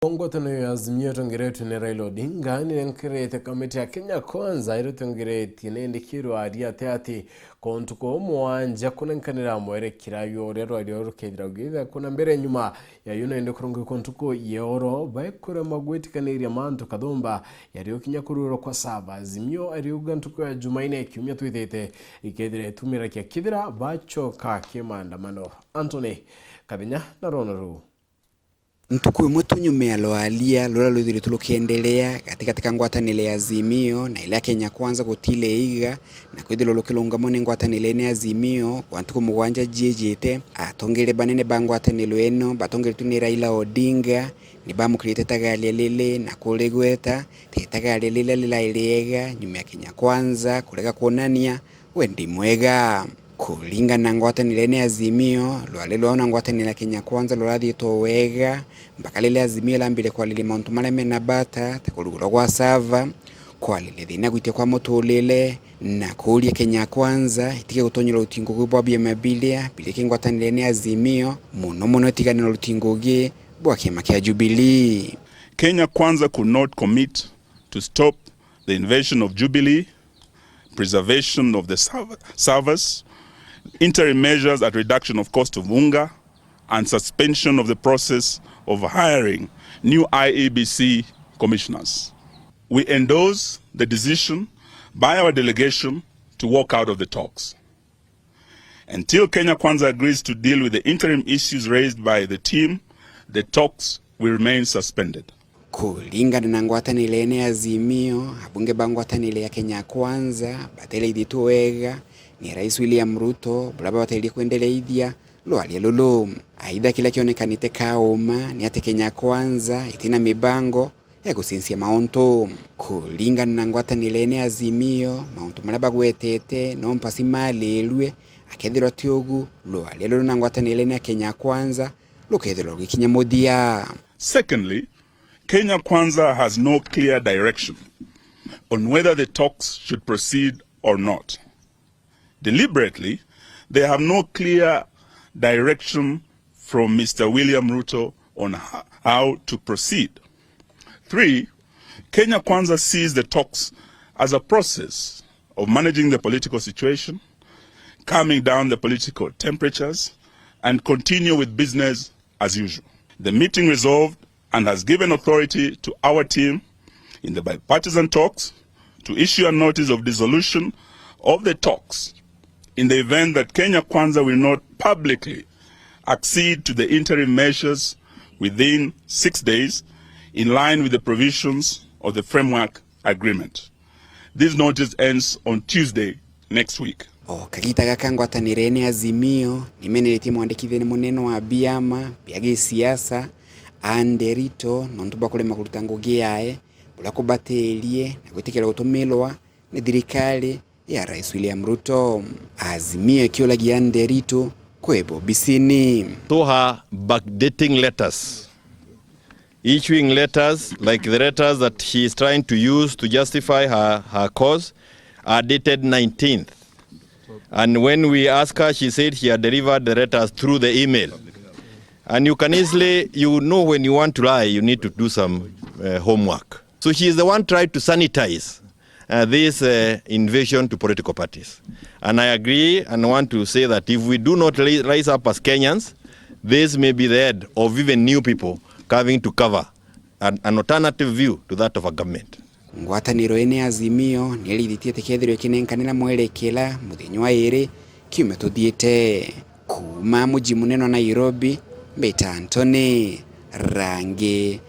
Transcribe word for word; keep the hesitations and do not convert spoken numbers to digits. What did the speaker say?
Ngwataniro ya Azimio itongeretwe ni Raila Odinga nirenkerete kamiti ya Kenya Kwanza iria itongeretie ni ndikirwa aria ati ati kuntu kuu mugwanja kunenkanira mwerekera jwa uria rwaria rukethira rugithakwa na mbere nyuma ya yuna indi kurungikwa ntuku ya oro, baikurema gwitikaniria mantu kathumba yari ukinya kururwa kwa sava. Azimio ariuga ntuku ya Jumaine kiumia twithite ikethira itumira kia kithira bachoka ki maandamano. Anthony Kathenya na rwono ruu. Ntuku imwe tu nyuma ya rwaria ruria rwithiritwe rukiendelea gatigati ka ngwataniro ya Azimio na iria Kenya Kwanza gutile iga, na kwithirwa rukirungamwa ni ngwataniro ya Azimio, kwa ntuku mugwanja jiijite, atongeria banene ba ngwataniro ino batongeretwe ni Raila Odinga ni bamukirite itagaria riri na kurigweta ta itagaria riria rirari riega nyuma ya Kenya Kwanza kurega kwonania wendi mwega. Kuringana na ngwataniro ya Azimio, rwaria rwao na ngwataniro ya Kenya Kwanza rurathiitwe wega mpaka riria Azimio irambire kwariria mauntu maria mena bata ta kurugurwa gwa sava, kwariria thina gwitia kwa muturire, na kuuria Kenya Kwanza itige gutonyera rutingo ruu bwa biama biria biri ki ngwataniro ya Azimio, mono mono itigane na rutingo rugi bwa kiama kia Jubilee. Kenya Kwanza could not commit to stop the invasion of Jubilee, preservation of the serv-, servers, interim measures at reduction of cost of unga, and suspension of the process of hiring new I E B C commissioners. We endorse the decision by our delegation to walk out of the talks. Until Kenya Kwanza agrees to deal with the interim issues raised by the team, the talks will remain suspended. Kuringana na ngwataniro ene ya Azimio, abunge ba ngwataniro ya Kenya Kwanza bateraithitwe wega ni Rais William Ruto, buria babatererie kwendereithia rwaria ruru. Aitha, kiria kionekanite ka uma ni ati Kenya Kwanza itina mibango ya gucincia mauntu. Kuringana na ngwataniro ene ya Azimio, mauntu maria bagwetete no mpasi marirue, akethirwa ti ugu, rwaria ruru na ngwataniro ene ya Kenya Kwanza rukethirwa rugikinya muthia. Secondly, Kenya Kwanza has no clear direction on whether the talks should proceed or not. Deliberately, they have no clear direction from Mister William Ruto on ho-, how to proceed. Three, Kenya Kwanza sees the talks as a process of managing the political situation, calming down the political temperatures, and continue with business as usual. The meeting resolved and has given authority to our team in the bipartisan talks to issue a notice of dissolution of the talks in the event that Kenya Kwanza will not publicly accede to the interim measures within six days, in line with the provisions of the framework agreement. This notice ends on Tuesday next week. O kagita gaka ngwataniro ene ya Azimio nimeneretie mwandikithia munene wa biama bia gisiasa, Anne Nderito, nontu bwa kurema kuruta ngugi yae, buria kubaterie na gwitikira gutumirwa ni thirikari ya Rais William Ruto. Azimio ikiuragia Anne Nderito kweba obisini. To her backdating letters, issuing letters like the letters that she is trying to use to justify her, her cause are dated nineteenth. And when we ask her, she said she had delivered the letters through the email. And you can easily, you know, when you want to lie, you need to do some, uh, homework. So she is the one tried to sanitize, uh, this, uh, invasion to political parties. And I agree and want to say that if we do not ri-, rise up as Kenyans, this may be the end of even new people coming to cover an, an alternative view to that of a government. Ngwataniro ene ya Azimio ni irithitie ati kethirwe ikinenkanira mwerekera muthenya wa iri kiumia tuthiite. Kuuma muji munene wa Nairobi, mbita Anthony Rangi.